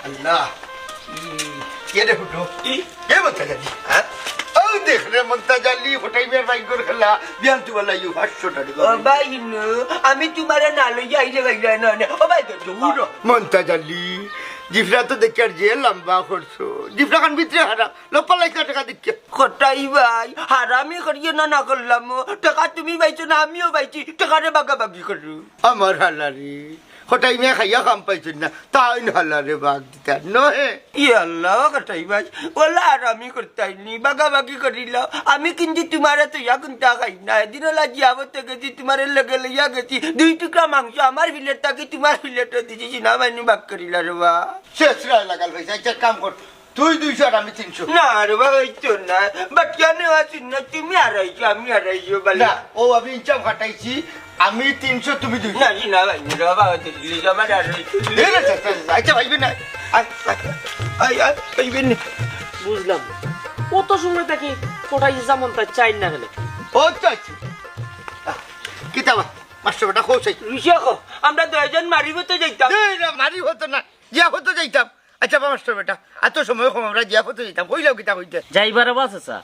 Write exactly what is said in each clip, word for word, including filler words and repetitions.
আল্লাহ। কে রে ফুটো? এ মন্তাজ আলী। হ্যাঁ? ও দেখ রে মন্তাজ আলী, ফটাই মিয়ার বাইক করে খেলা। বিয়ান তুই বলা ইউ পাঁচশো টাকা। ও ভাই নু, আমি তোমারে না লইয়া আইলে গাইলা না, না। ও ভাই, দূর। মন্তাজ আলী, জিফরা তো দেখি আর যে লম্বা করছো। জিফরা খান ভিতরে হারা। লপ্পা লাইছ না টাকা দিকে। কটাই ভাই, হারামি করিয়ে না, না করলাম। টাকা তুমি পাইছো না, আমিও পাইছি। টাকারে বাগাবাগি করু। আমার হালারি। কটাই মিয়া খাইয়া কাম পাইছইন না, তাইন হালারে ভাগ দিতা নহে। ই আল্লাহ, কটাই ভাই, ওলা আর আমি করতাইনি, বাগাবাগি করিলাও। আমি কিন্তু তোমারে তো ইয়া কুন্তা খাই না, এদিন ওলা জিয়াফতো গেছি, তোমারে লগে লইয়া গেছি, দুই টুকরা মাংস আমার প্লেট থাকি তোমার প্লেটো দিছি, সিনা মাইনু ভাগ করিলা রে বা। শেষ রায় লাগাল ভাই, যাই এক কাম কর, তুই দুইশো আর আমি তিনশো। না রে বাবা, এই তো না। বাটিয়া নেওয়া চিন না, তুমি আড়াইশো, আমি আড়াইশো, বালা। না, ও আমি ইনচাম ফাটাইছি, আমি তিনশো, তুমি দুইশো। না, জি না ভাই, না বাবা, তো দিলে তো আমার আড়াইশো। এই রে, আচ্ছা, আচ্ছা, আচ্ছা, ভাইবে না। আয়, আয়, আয়, আয়, ভাইবে না। বুঝলাম। কত সময় থাকি কোথায় যেমন তার চাই না গেলে। ও তো আছে। আহ, কিতা বা, মাস্টার বেটা, কও চাই। ঋষি কও, আমরা দুইজন মারিব তো যাইতাম। এই রে, মারিব তো না, জিয়াফতো যাইতাম। আচ্ছা, বা মাস্টার বেটা, এত সময় কম, আমরা জিয়াফতো যাইতাম। কইলাও কিতা কইতে? যাইবার বাস আছে।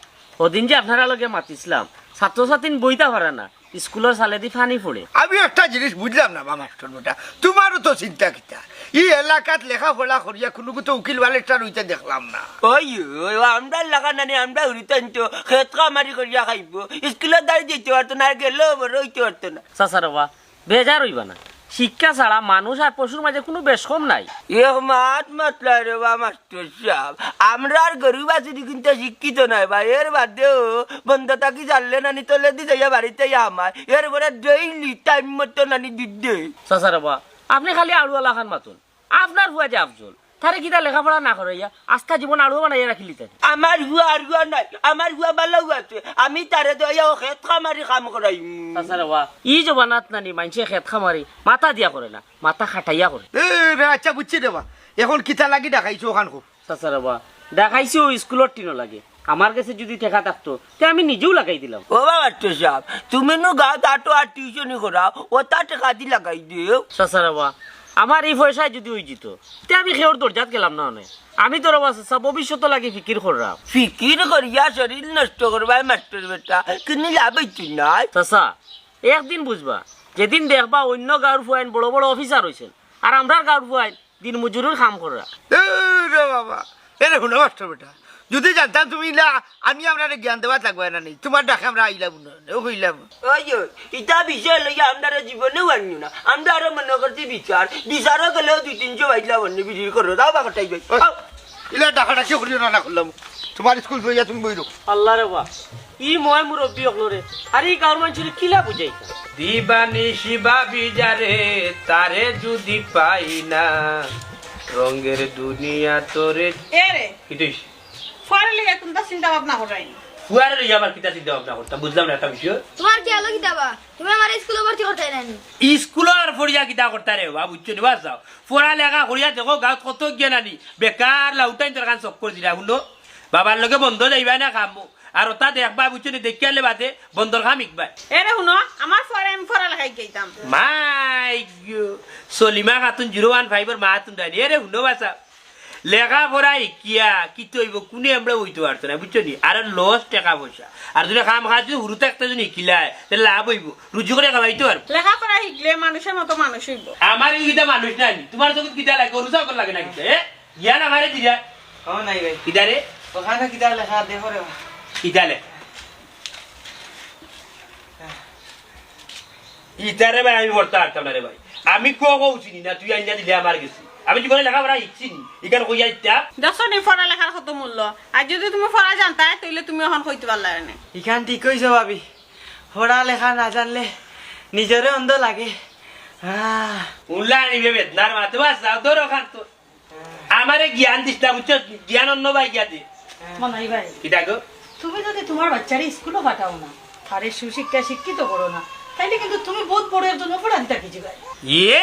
ওদিন যে আপনারা লগে মাতিছিলাম, ছাত্রছাত্রী বইতা পারে না, স্কুলর সালেদি পানি পড়ে। আমি একটা জিনিস বুঝলাম না, বা মাস্টার বেটা, তোমারও তো চিন্তা কিতা? ই এলাকাত লেখাপড়া করিয়া কোনো তো উকিল বালেকটার হইতে দেখলাম না। ওই, ওই, ও আমরার লাগা নানি, আমরা উড়িতাম তো, খেত কামারি করিয়া খাইব, স্কুলর দাড়ি দিতে পারতো না, আর গেলেও বড় হইতে পারতো না। চাচা রে বা, বেজার হইবা না, শিক্ষা ছাড়া মানুষ আর পশুর মাঝে কোনো বেশ কম নাই। এক মাত মাতলা রে বা মাস্টার সাহেব, আমরার গরু বাছুরি কিন্তু শিক্ষিত নাই বা, এর বাদেও বন্ধ থাকি জানলে নানি তলেদি যাইয়া বাড়িতে আইয়া হামায়, এর পরে ডেইলি টাইম মতো নানি দুধ দে। চাচা রে বা, আপনি খালি আড়ুয়া লাখান মাতুন, আপনার ফুয়া যে আফজল, তারে কিতা লেখাপড়া না করাইয়া আস্তা জীবন আড়ুয়া বানাইয়া রাখিলিতা নি? আমার ফুয়া আড়ুয়া নাই, আমার ফুয়া বালাউ আছে। আমি তারে দইয়া ও খেত কামারি কাম করাইমু। চাচা রে বা, ই জমানাত নানি মাইনষে খেত কামারি মাথা দিয়া করে না, মাথা খাটাইয়া করে। এ রে, আচ্ছা বুঝছি রে বা, এখন কিতা লাগি ডাকাইছো ওখান খুব? চাচা রে বা, ডাকাইছি ও স্কুলর টিনো লাগে। আমার গেছে যুদি টেকা থাকতো, তে আমি নিজেউ লাগাই দিলাম। ও বা মাস্টার সাব, তুমি নু গাঁওত আটো আর টিউশনি করাও, অতা টেকাদি লাগাই দেও। চাচা রে বা, আমার ই পয়সায় যুদি অইযিতো, তে আমি কেউর দরজাত গেলাম না অনে। আমি তো রে বা চাচা, ভবিষ্যতর লাগি ফিকির কররাম। ফিকির করিয়া শরীর নষ্ট করবায় মাস্টার বেটা, কিনি লাভ অইতো নায়। চাচা, একদিন বুঝবা, যেদিন দেখবা অইন্য গাঁওর ফুয়াইন বড় বড় অফিসার অইছইন, আর আমরার গাঁওর ফুয়াইন দিন মজুরির কাম কররা। এ রে বাবা, এরে হুনো মাস্টার বেটা, যুদি জানতাম তুমি ইলা, আমি আমরারে জ্ঞান দেওয়াত লাগবায় না নি, তুমার ডাকে আমরা আইলাম না, ও কইলাম। ওই যে, ইতা বিষয় লইয়া আমরারে জীবনেও আনিও না। আমরা আরো মনে করছি বিচার, বিচারও গেলেও দুই তিনশো বাইলা বন্নি বিড়ির করো, দাও বা কটাই ভাই। ওই, আও। ইলা ডাকাডাকি করিও না, না করলাম। তুমার স্কুল লইয়া তুমি বইরো। আল্লাহ রে বা, ই ময় মুরব্বি অকলরে, আর ই গাঁওর মানষরে কিলা বুঝাইতা? দিবানি শিবা বিজারে, তারে যুদি পাই না, রঙের দুনিয়া তোরে। এ রে। কিতা অইছে? ফুয়ারে লইয়া কুন্তা চিন্তা ভাবনা কররায় নি? ফুয়ারে লইয়া আবার কিতা চিন্তা ভাবনা করতাম, বুঝলাম না একটা বিষয়। তুমার খিয়ালো কিতা বা? তুমি আমারে স্কুলো ভর্তি করতায় না নি? স্কুলো আর পড়িয়া কিতা করতাম রে বা, বুঝছো নি বা? চাও, পড়ালেখা করিয়া দেখো, গাঁওত কত জ্ঞান আনি, বেকার লাউটাইন দরকার চক্কর দিরা, হুনো। বাবার লগে বন্দো যাইবায় না কামো। আর অতা দেখবায়, বুঝছো নি, দেখিয়ালে বাদে বন্দর কাম হিকবায়। এরে হুনো, আমার ফুয়ারে আমি পড়ালেখা হিকাইতাম। মাই গো, সলিমা খাতুন জিরো ওয়ান ফাইভর মা তুন্ডানি। এরে হুনো বা চাও, লেখাপড়া হিকিয়া কিতা অইবো, কুনু আমরা অইতো পারতো না, বুঝছো নি? আর লস টেকা পয়সা। আর যুদি কাম কাজ যুদি হুরু থাকতে যুদি হিকিলায়, তে লাভ অইবো, রুজি করি খাওয়াইতো পারবো। লেখাপড়া হিকলে মানুষর মতো মানুষ অইবো। আমার ইগু কিতা মানুষ নায় নি, তুমার চউখত কিতা লাগে, গরু ছাগল লাগে না কিতা, এ? জ্ঞান আমারে দিরা। ও নাই ভাই। কিতা রে? ওখানো কিতা লেখা দেখো রে বা। কিতা লেখা? ইতারে ভাই আমি পড়তা পারতাম না রে ভাই। আমি ক খ চিনি না, তুই আইনা দিলে আমার গেছে। আমি জীবনে লেখাপড়া হিকছি নি, ইখান কইয়া ইতা। দেখছো নি পড়ালেখার কত মূল্য? আর যুদি তুমি পড়া জানতায়, তাইলে তুমি অখন কইতে পারলায় নে। ইখান ঠিক কইছো ভাবি, পড়ালেখা না জানলে নিজরে অন্ধ লাগে। আহ। উল্লা আনিবে বেদনার মাতে বাস যাও, ধরো খান তো। আমারে জ্ঞান দিস না, বুঝছো? জ্ঞান অন্য ভাই গিয়া দে। মনাই ভাই, কিতা গো? তুমি যুদি তুমার বাইচ্চারে স্কুলো পাঠাও না, তারে সুশিক্ষায় শিক্ষিত করো না, তাইলে কিন্তু তুমি বউত বড় একজন অপরাধী থাকি যিবায়। ইয়ে,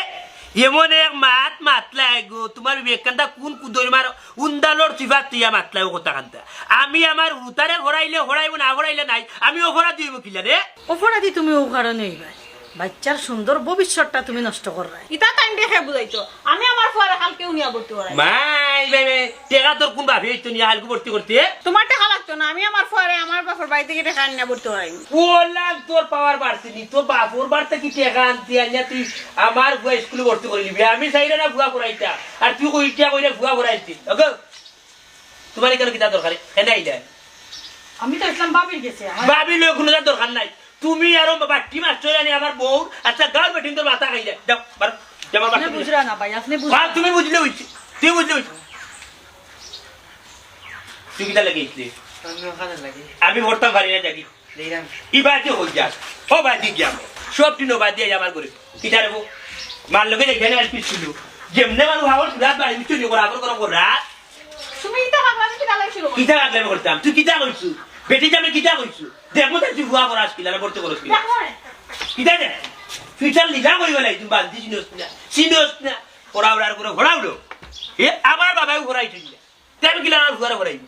এমন এক মাত মাতলায় গো, তুমার বিবেক কান্তা কুন কুদইর মার উন্দালর সিফাত তুইয়া মাতলায় ও কথা কান্তা। আমি আমার হুরুতারে পড়াইলে পড়াইমু, না পড়াইলে নাই, আমি অপরাধী অইমু কিলা রে? অপরাধী তুমি অউ কারণে অইবায়, বাইচ্চার সুন্দর ভবিষ্যৎটা তুমি নষ্ট কররায়। ইতা তাইন দেখে বুঝাইতো, আমি আমার ফুয়ারে কালকে উনিয়া ভর্তি করাই। মা এই বে, বে, টেকা তোর কুন বাপে দিতো নি হালকু ভর্তি করতে? তুমার টেকা লাগতো না, আমি আমার ফুয়ারে আমার বাপর বাড়ি থাকি টেকা আনিয়া ভর্তি করাইমু। ওলাম তোর পাওয়ার বাড়ছে নি, তোর বাপর বাড়ি থাকি টেকা আনতে আনিয়া তুই আমার ফুয়া স্কুলো ভর্তি করি নিবি। আমি চাইরাম না ফুয়া পড়াইতা, আর তুই কইটা কইরা ফুয়া পড়াইতে। ওগো, তুমার ইখানো কিতা দরকার? কেনে আইলা? আমি তো ইসলাম ভাবির গেছে, আমার ভাবি লই কুনু দরকার নাই। তুমি আরো বাট্টি মাস্টর আনি আমার বউর, আচ্ছা, গাঁওর বেটিন্তর মাথা খাইলা। যাও, বারো, যাও, আমার আপনি বাট্টি বুঝরা না ভাই, আপনি বুঝরা বাপ, না। তুমি বুঝলে অইছে, তুমি বুঝলে অইছে। তুই কিতা লাগি আইছলি? আমি ওখানে লাগি। আমি পড়তাম পারি না, যাগি। দেখলাম। ই বাদে হই যাক। ও বাদে গিয়া। সব দিন ও বাদে আইয়া আমার ঘরে। কিতা রে বউ? মার লগে যেখানে আর পিছছিল। যেমনে মানুষ হাওর তুলাত বাড়ি উঠছে, নিয়ে করে আগর করে করে রাত। তুমি ইতা পাগলামি কিতা লাগছিল? কিতা পাগলামি করতাম? তুই কিতা কইছু? বেটি যাবে কিতা কইছু? দেখবো তাই তুই ফুয়া করাস কিলা, না পড়তে করস কিলা? দেখবো রে। কিতা দেখ? ফিউচার লিজা কই গেলাই তুই বাদ দিস চিনস না। চিনস না। পড়া উড়ার করে পড়া উড়ো। এ আমার বাবাও পড়াই তুই না। তে আমি কিলা আমার ফুয়ারে পড়াইমু?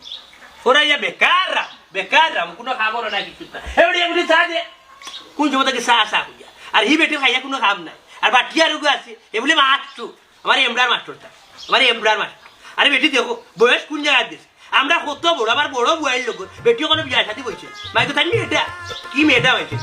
পড়াইয়া বেকার রাম, বেকার রাম, কুনু কাম অর না, কিচ্ছু না। এ বেটি, এ বেটি চা দে। কুন সময় থাকি চা, চা কইয়া? আর হি বেটি খাইয়া কুনু কাম নাই। আর বাট্টি আর ওগু আছে, এ বুলে মাস্টর। আমার এমরার মাস্টর তা। আমার এমরার মাস্টর। আরে বেটি দেখো, বয়স কুন জাগাত গেছে? আমরা কত বড়, আমার বড় বুয়াইর লগে। বেটি অখনো বিয়া শাদি বইছে। মাই তো তাই মেয়েটা। কি মেয়েটা অইছে?